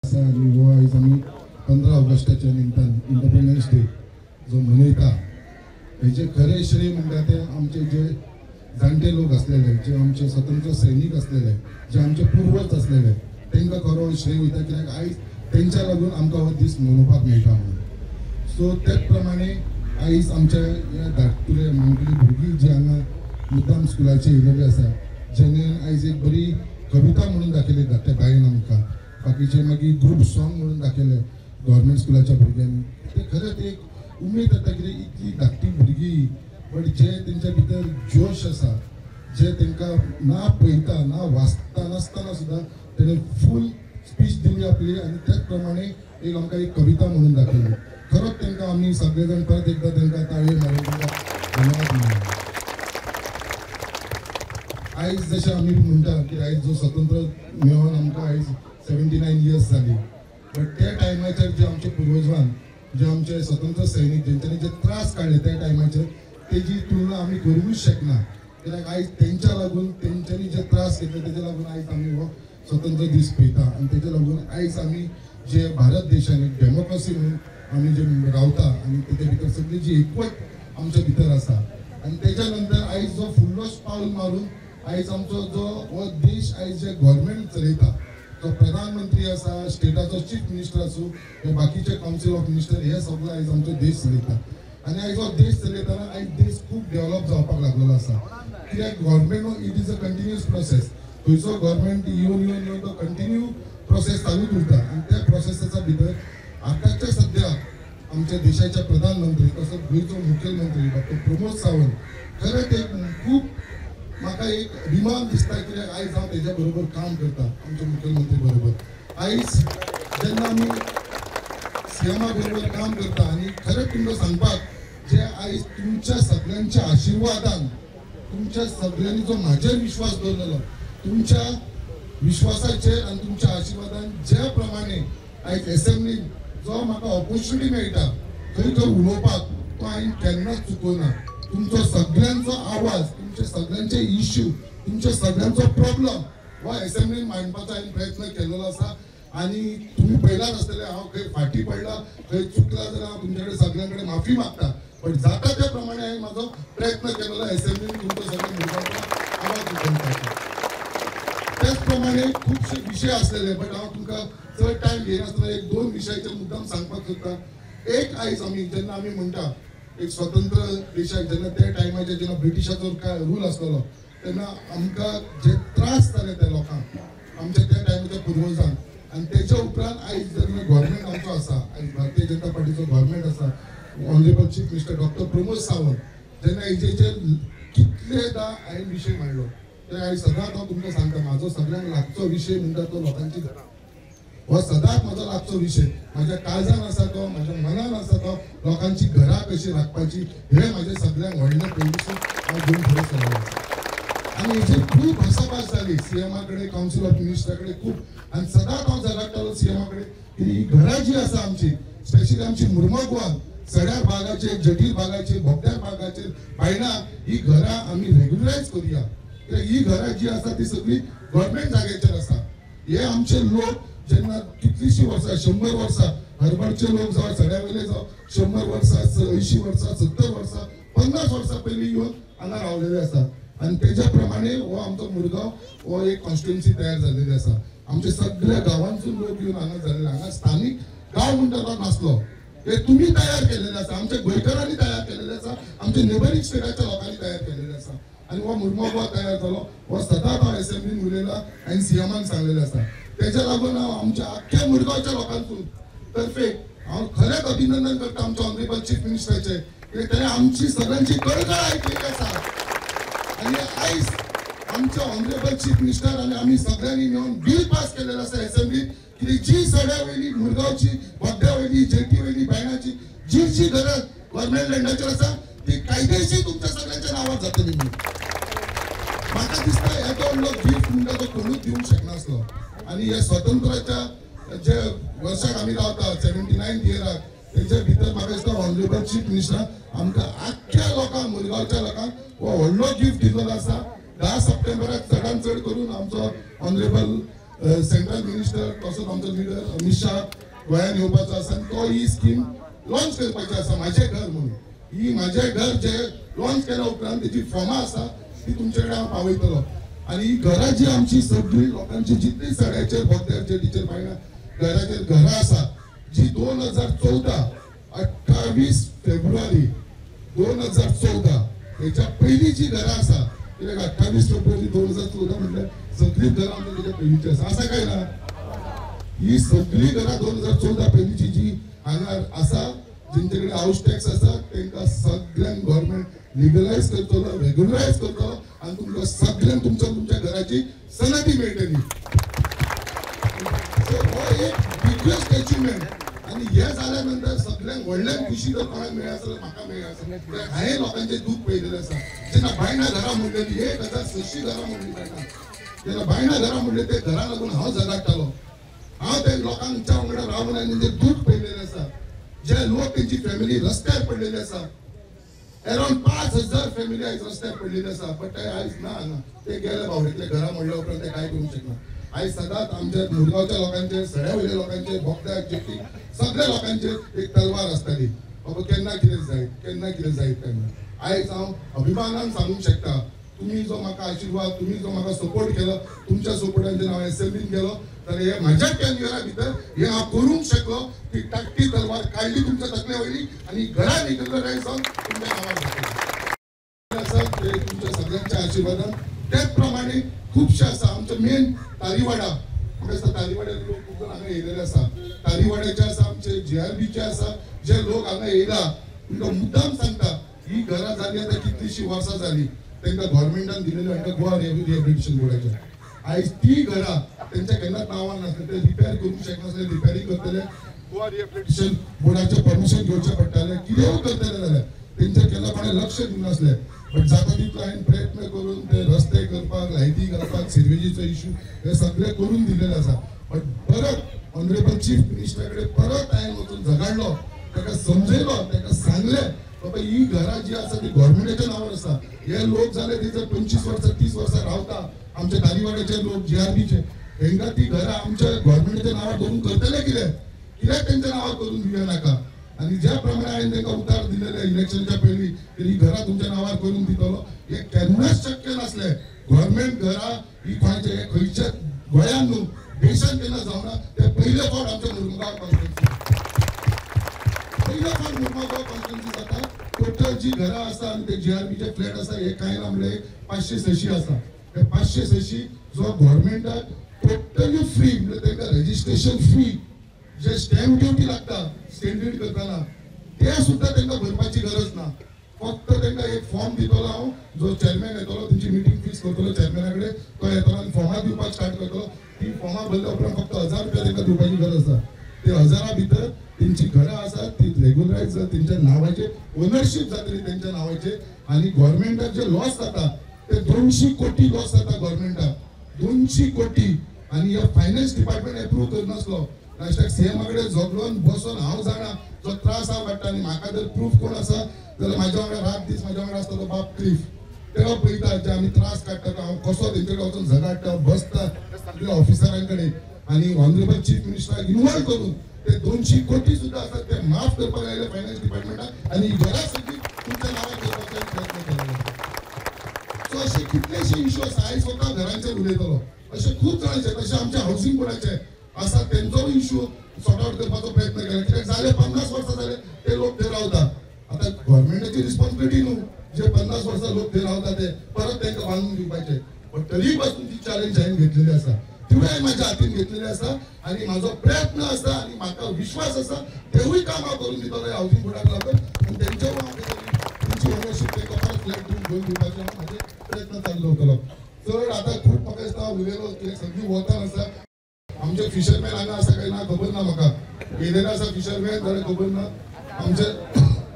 आसा आनी हो आयज आमी 15 ऑगस्टाच्या निमतान इंडिपेंडन्स डे जो मनयता हेजे खरें श्रेय म्हणटा ते आमचे जे जाणटे लोक आसलेले, जे आमचे स्वतंत्र सैनीक आसलेले, जे आमचे पुर्वज आसलेले तांकां खरो श्रेय वयता, कित्याक आयज तेंच्या लागून आमकां हो दीस मनोवपाक मेळटा म्हणून. सो त्याच प्रमाणे आयज आमच्या ह्या धाकटुले माणकुली भुरगीं जी हांगा मुद्दाम स्कुलाचे येयलेली आसा, जेणे आयज एक बरी कविता म्हणून दाखयली धाकट्या बायन आमकां, बाकीचे मागीर ग्रूप सॉंग म्हणून दाखयले गव्हर्मेंट स्कुलाच्या भुरग्यांनी. ते खरेंच एक उमेद जाता कित्याक इतली धाकटी भुरगीं बट जे तेंच्या भितर जोश आसा, जे तांकां ना पळयता ना वाचता नासतना सुद्दां तेणें फूल स्पीच दिली आपली आनी त्याच प्रमाणे एक आमकां एक कविता म्हणून दाखयली. खरोच तांकां आमी सगळे जाण परत एकदां तांकां ताळयो मारून तांकां धन्यवाद म्हणून. आयज जशें आमी म्हणटा की आयज जो स्वतंत्र मेळोन आमकां आयज 79 इयर्स जाली, बट त्या टायमाचेर जे आमचे पुर्वजान जे आमचे स्वतंत्र सैनीक जेंच्यांनी जे त्रास काडले त्या टायमाचेर तेजी तुलना आमी करूंकूच शकना, कित्याक आयज तेंच्या लागून तेंच्यांनी जे त्रास घेतले तेजे लागून आयज आमी हो स्वतंत्र दीस पळयता आनी तेजे लागून आयज आमी जे भारत देशान एक डेमोक्रेसी म्हणून आमी जे रावता आनी तेजे भितर सगळी जी एकवट आमच्या भितर आसा. आनी तेच्या नंतर आयज जो फुडलो पावल मारून आयज आमचो जो हो देश आयज जे गव्हर्मेंट चलयता, जो प्रधानमंत्री आसा, स्टेटाचो चीफ मिनिस्टर आसूं, हे बाकीचे कावन्सील ऑफ मिनिस्टर, हे सगळे आयज आमचो देश चलयता. आनी आयज हो देश चलयतना आयज देश खूब डेव्हलप जावपाक लागलेलो आसा, कित्याक government it is a continuous process. खंयचो गव्हर्मेंट येवन येवन येवन तो कंटिन्यू प्रोसेस चालूच उरता आनी त्या प्रोसेसाच्या भितर आतांच्या सद्या आमच्या देशाचे प्रधानमंत्री तसोच गोंयचो मुखेलमंत्री डॉक्टर प्रमोद सावंत खरेंच एक खूब म्हाका एक अभिमान दिसता, कित्याक आयज हांव तेज्या बरोबर काम करता आमच्या मुखेलमंत्री बरोबर. आयज जेन्ना आमी सीएमा बरोबर काम करता आनी खरेंच तुमकां सांगपाक जे आयज तुमच्या सगळ्यांच्या आशिर्वादान, तुमच्या सगळ्यांनी जो म्हाजेर विश्वास दवरलेलो, तुमच्या विश्वासाचेर आनी तुमच्या आशिर्वादान ज्या प्रमाणे आयज एसेंब्लीन जो म्हाका ऑपोर्च्युनिटी मेळटा थंय थंय उलोवपाक, तो हांवें केन्नाच चुकोना. तुमचो सगळ्यांचो आवाज, तुमचे सगळ्यांचे इश्यू, तुमच्या सगळ्यांचो प्रॉब्लम हो एसेंब्लीन मांडपाचो हांवें प्रयत्न केलेलो आसा. आनी तुमी पळयलाच आसतलें हांव खंय फाटीं पडला, खंय चुकला जाल्यार हांव तुमचे कडेन सगळ्यां कडेन माफी मागता, बट जाता त्या प्रमाणे हांवें म्हाजो प्रयत्न केलेलो एसेंब्लीन तुमचो सगळ्या मुरगांवचो आवाज उठोवपाचो. त्याच प्रमाणे खुबशे विशय आसलेले बट हांव तुमकां चड टायम घेयनासतना एक दोन विशयाचेर मुद्दाम सांगपाक सोदता. एक आयज आमी जेन्ना आमी म्हणटा एक स्वतंत्र देशाक जेन्ना त्या टायमाचेर जेन्ना ब्रिटिशाचो काय रूल आसलेलो तेन्ना आमकां जे त्रास जाले त्या लोकांक, आमच्या त्या टायमाच्या पुर्वजांक, आनी तेच्या उपरांत आयज जेन्ना गव्हर्मेंट आमचो आसा, आयज भारतीय जनता पार्टीचो गव्हर्मेंट आसा, Honourable chief minister doctor Pramod Sawant, जेन्ना हेजेचेर कितलेदा हांवें विशय मांडलो ते आयज सदांच हांव तुमकां सांगता, म्हाजो सगळ्यांक लागचो विशय म्हणटा तो लोकांची घरां, हो सदांच म्हाजो लागचो विशय, म्हाज्या काळजान आसा तो, म्हाज्या मनान आसा तो, लोकांची घरां कशी राखपाची हे म्हाजे सगळ्यांक व्हडलें पयलीं हांव घेवन फुडें सरलो. आनी हेचेर खूब भासाभास जाली सीएमा कडेन, कावन्सील ऑफ मिनिस्टरा कडेन खूब, आनी सदांच हांव झगडटालो सीएमा कडेन की ही घरां जी आसा आमची, स्पेशली आमची मुर्मो गोवान सड्यार भागाचेर, जटील भागाचेर, बोगद्यार भागाचेर, बायणा, ही घरां आमी रेग्युलरायज करुया, कित्याक ही घरां जी आसा ती सगळी गव्हर्मेंट जाग्याचेर आसा. हे आमचे लोक जेन्ना कितलींशीं वर्सां, 100 वर्सां हरबरचे लोक जावं सड्या वयले जावं 100 वर्सां, 80 वर्सां, 70 वर्सां, 50 वर्सां पयलीं येवन हांगा रावलेले आसा. आनी तेज्या प्रमाणे हो आमचो मुरगांव हो एक कॉन्स्टिट्युएन्सी तयार जाल्लेली आसा. आमचे सगळ्या गांवांतसून लोक येवन हांगा जाल्ले, हांगा स्थानीक गांव म्हणटा तो नासलो, हे तुमी तयार केलेले आसा, आमच्या गोंयकारांनी तयार केलेले आसा, आमच्या नेबरींग स्टेटाच्या लोकांनी तयार केलेले आसा. आनी हो मुर्मो गोवा तयार जालो हो सदांच हांव एसेंब्लीन उलयला आनी सीएमान सांगलेलें आसा. तेज्या लागून हांव आमच्या आख्ख्या मुरगांवच्या लोकांतून तर्फे हांव खरेंच अभिनंदन करता आमच्या ऑनरेबल चीफ मिनिस्टराचें, कित्याक ताणें आमची सगळ्यांची कळकळ आयकलेली आसा. आनी आयज आमचे ऑनरेबल चीफ मिनिस्टर आनी आमी सगळ्यांनी मेळून बील पास केलेलें आसा एसेंब्लीत की जी सड्या वयली मुरगांवची, बोगद्या वयली, जेटी वयली, बायणाची जी जी घरां गव्हर्मेंट लँडाचेर आसा ती कायदेशीर तुमच्या सगळ्यांच्या नांवार जातली म्हणून. म्हाका दिसता येदो व्हडलो गिफ्ट म्हणटा तो कोणूच दिवंक शकनासलो. आनी ह्या स्वतंत्राच्या जे वर्साक आमी रावता 79 इयराक, तेच्या भितर म्हाका दिसता ऑनरेबल चीफ मिनिस्टर आमकां आख्ख्या लोकांक, मुरगांवच्या लोकांक हो व्हडलो गिफ्ट दिल्लो आसा. 10 सप्टेंबराक चडान चड करून आमचो ऑनरेबल सेंट्रल मिनिस्टर तसोच आमचो लिडर अमित शाह गोंयांत येवपाचो आसा आनी तो ही स्कीम लॉन्च करपाची आसा म्हाजें घर म्हणून. ही म्हाजें घर जे लॉन्च केल्या उपरांत तेजी फॉर्मां आसा ती तुमचे कडेन हांव पावयतलो. आनी ही घरां जी आमची सगळी लोकांची जितली सड्याचेर बोगद्यार जेटीचेर बायणा घराचेर घरां आसा जी 2014 28 फेब्रुवारी 2014 हेच्या पयलीं जी घरां आसा, कित्याक 28 फेब्रुवारी 2014 म्हटल्यार सगळीं घरां आमच्या तेच्या पयलींची आसा, आसा काय ना? ही सगळीं घरां 2014 पयलींची जी हांगा आसा जेंचे कडेन हावस टॅक्स आसा तांकां सगळ्यांक गव्हर्मेंट लिगलायज करतलो, रेगुलरायज करतलो आनी तुमकां सगळ्यांक तुमच्या तुमच्या घराची सनदी मेळटली. सो हो एक बिगेस्ट अचिवमेंट. आनी हे जाल्या नंतर सगळ्यांक व्हडल्यान खुशी जर कोणाक मेळ्ळी आसा जाल्यार म्हाका मेळ्ळी आसा. कित्याक हांवें लोकांचें दूख पळयलेलें आसा. जेन्ना बायणा घरां म्हणलेली 1600 घरां म्हणली बायणा, जेन्ना बायणा घरां म्हणले ते घरां लागून हांव झगडटालो. हांव ते लोकांच्या वांगडा रावन हांवें तेंचें दूख पळयलेलें आसा. जे लोक तेंची फॅमिली रस्त्यार पडलेली आसा, अरावंड 5000 फॅमिली आयज रस्त्यार पडलेली आसा, बट ते आयज ना हांगा, ते गेले बावडेंतले घरां म्हणल्या उपरांत ते कांय करूंक शकना. आयज सदांच आमच्या मुरगांवच्या लोकांचे, सड्या वयल्या लोकांचे, बोगद्या जेटी सगळ्या लोकांचे एक तलवार आसताली, बाबा केन्ना कितें जायत, केन्ना कितें जायत तेन्ना. आयज हांव अभिमानान सांगूंक शकता, तुमी जो म्हाका आशिर्वाद, तुमी जो म्हाका सपोर्ट केलो, तुमच्या सपोर्टान जेन्ना हांव एसेंब्लीन गेलो तर हे म्हाज्या टेन्युअरा भितर हे हांव करूंक शकलो. ती टाकटी तलवार काडली तुमच्या तकले वयली आनी घरां रेगुलरायज जावन तुमच्या नांवार जातलें आसा ते तुमच्या सगळ्यांच्या आशिर्वादान. त्याच प्रमाणे खुबशे आसा आमचे मेन तारीवाडा, म्हाका दिसता तारीवाड्यार लोक खूब जाण हांगा येयलेले आसा. तारीवाड्याचे आसा, आमचे जीआरबीचे आसा, जे लोक हांगा येयला तुमकां मुद्दाम सांगता, ही घरां जाली आतां कितलीशीं वर्सां जाली तांकां गव्हर्मेंटान दिलेली म्हणटा गोवा रिहेबिलिटेशन बोर्डाच्या. आयज ती घरां तेंच्या केन्नाच नांवान नासले, ते रिपेर करूंक शकनासले, रिपेरींग करतले गोवा रिहेबिलिटेशन बोर्डाचें परमिशन घेवचें पडटालें, कितेंय करतले जाल्यार तेंच्या केन्ना कोणें लक्ष दिवनासलें. बट जाता तितलो हांवें प्रयत्न करून ते रस्ते करपाक, लायटी घालपाक, सिरवेजीचो इशू हे सगळे करून दिलेले आसा. बट परत ऑनरेबल चीफ मिनिस्टरा कडेन परत हांवें वचून झगडलो, ताका समजयलो, ताका सांगलें बाबा ही घरां जी आसा ती गव्हर्मेंटाच्या नांवार आसा. हे लोक जाले ते जर 25 वर्सां 30 वर्सां रावता, आमच्या तारीवाड्याचे लोक जीआरबीचे, हेंकां ती घरां आमच्या गव्हर्मेंटाच्या नांवार दवरून करतले कितें, कित्याक तेंच्या नांवार करून दिवया नाका. आनी ज्या प्रमाणे हांवें तांकां उतार दिलेले इलेक्शनच्या पयलीं ही घरां तुमच्या नांवार करून दितलो, हें केन्नाच शक्य नासलें. गव्हर्मेंट घरां ही कोणाचे खंयच्या गोंयांत न्हू देशांत केन्ना जावना, ते पयले फावट आमच्या मुरमुगांव कॉन्स्टिट्युन्सी, पयले फावट मुरमुगांव कॉन्स्टिट्युन्सी जाता. टोटल जी घरां आसा आनी ते जीआरबीचे फ्लॅट आसा हे कांय ना म्हणल्यार 500-600 आसा. ते 500-600 जो गव्हर्मेंटाक टोटली फ्री, म्हणजे तांकां रजिस्ट्रेशन फ्री, जे स्टॅम्प ड्युटी लागता स्टॅम्प ड्युटी करतना ते सुद्दां तांकां भरपाची गरज ना. फक्त तांकां एक फॉर्म दितलो हांव, जो चेअरमॅन येतलो तेंची मिटींग फिक्स करतलो चेअरमॅना कडेन, तो येतलो आनी फॉर्मां दिवपाक स्टार्ट करतलो. ती फॉर्मां भरल्या उपरांत फक्त 1000 रुपया तांकां दिवपाची गरज आसा. ते 1000 भितर तेंची घरां आसा ती रेगुलरायज जाता, तेंच्या नांवाचेर ओनरशीप जातली तेंच्या नांवाचेर. आनी गव्हर्मेंटाक जे लॉस जाता ते 200 कोटी लॉस जाता गव्हर्मेंटाक, 200 कोटी. आनी हे फायनान्स डिपार्टमेंट एप्रूव करनासलो. लास्टाक सीएमा कडेन झगडून बसून हांव जाणा जो त्रास हांव काडटा. आनी म्हाका जर प्रूफ कोण आसा जाल्यार म्हाज्या वांगडा रात दीस म्हाज्या वांगडा आसता तो बाब क्लिफ, तेका पळयता जे आमी त्रास काडटा, हांव कसो तेंचे कडेन वचून झगडटा बसता सगळ्या ऑफिसरां कडेन. आनी ऑनरेबल चीफ मिनिस्टराक इन्वॉल्व करून ते 200 कोटी सुद्दां आसा ते माफ करपाक लायले फायनान्स डिपार्टमेंटाक आनी घरां सगळीं तुमच्या नांवार करपाचो प्रयत्न केलो. सो अशे कितलेशे इशू आसा. आयज फक्त घरांचेर उलयतलो, अशे खूब जाणांचे, तशे आमच्या हावसिंग बोर्डाचे आसा तेंचो इशू सॉर्ट आवट करपाचो प्रयत्न केला. कित्याक जाले 50 वर्सां जाले ते लोक थंय रावता. आतां गव्हर्मेंटाची रिस्पॉन्सिबिलिटी न्हू जे 50 वर्सां लोक थंय रावता ते परत तांकां बांदून दिवपाचे. पण तरी पासून ती चॅलेंज हांवें घेतलेली आसा, तिवूय हांवें म्हाज्या हातीन घेतलेली आसा आनी म्हाजो प्रयत्न आसा आनी म्हाका विश्वास आसा तेवूय काम हांव करून दितलो हावसिंग बोर्डाक लागून. आनी तेंच्यावर हांव तेंची ओनरशीप तांकां परत फ्लॅट दिवन घेवन दिवपाचो हांव म्हाजे प्रयत्न चालू दवरतलो. चड आतां खूब म्हाका दिसता उलयलो, कित्याक सगळीं वतान आसा. आमचे फिशरमॅन हांगा आसा काय ना खबर ना म्हाका, येयलेले आसा फिशरमॅन जाल्यार खबर ना. आमचे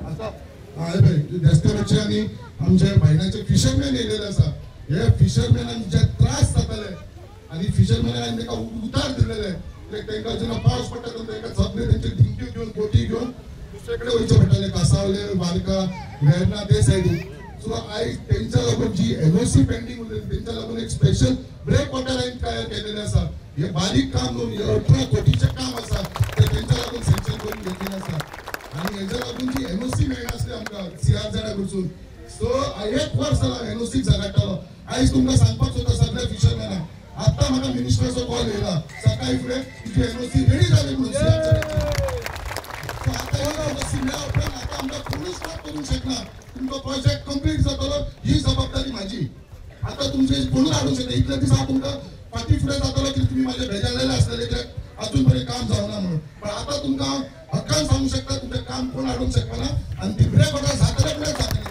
आसा हय पळय देस्तेरोचे आनी आमचे बायणाचे फिशरमॅन येयलेले आसा. हे फिशरमॅनाक जे त्रास जाताले आनी फिशरमॅनान तांकां उतार दिलेले, कित्याक तांकां जेन्ना पावस पडटा तेन्ना तांकां सगळे तेंचे धिंक्यो घेवन बोटी घेवन दुसरे कडेन वयचें पडटालें, कासावले, वार्का, वेर्ना ते सायडीन. सो आयज तेंच्या लागून जी एनओसी पेंडींग उरलेली तेंच्या लागून एक स्पेशल ब्रेक वॉटर हांवें तयार केलेलें आसा. हे बारीक काम न्हू, हे 18 कोटीचें काम आसा ते तेंच्या लागून सँक्शन करून घेतलेलें आसा. आनी हेज्या लागून जी एनओसी मेळनासली आमकां सीआरझेडा कडसून, सो एक वर्स जाला एनओसी झगडटालो. आयज तुमकां सांगपाक सोदता सगळ्या फिशरमॅनाक, आत्तां म्हाका मिनिस्टराचो कॉल येयला सकाळी फुडें, तुजी एनओसी रेडी जाली म्हणून सीआरझेडाची. सो आतां ही एनओसी मेळ्ळ्या उपरांत आतां आमकां कोणूच स्टॉप करूंक शकना. तुमचो प्रोजेक्ट कंप्लीट जातलो ही जबाबदारी म्हाजी. आतां तुमचे कोणूच हाडूंक शकना. इतले दीस हांव तुमकां फाटीं फुडें जातलो की तुमी म्हाजे बेजारलेले आसतले कित्याक अजून पर्यंत काम जावना म्हणून, पण आतां तुमकां हांव हक्कान सांगूंक शकता तुमचें काम कोण हाडूंक शकना आनी ती ब्रेक ऑर्डर जातले फुडें जातलें.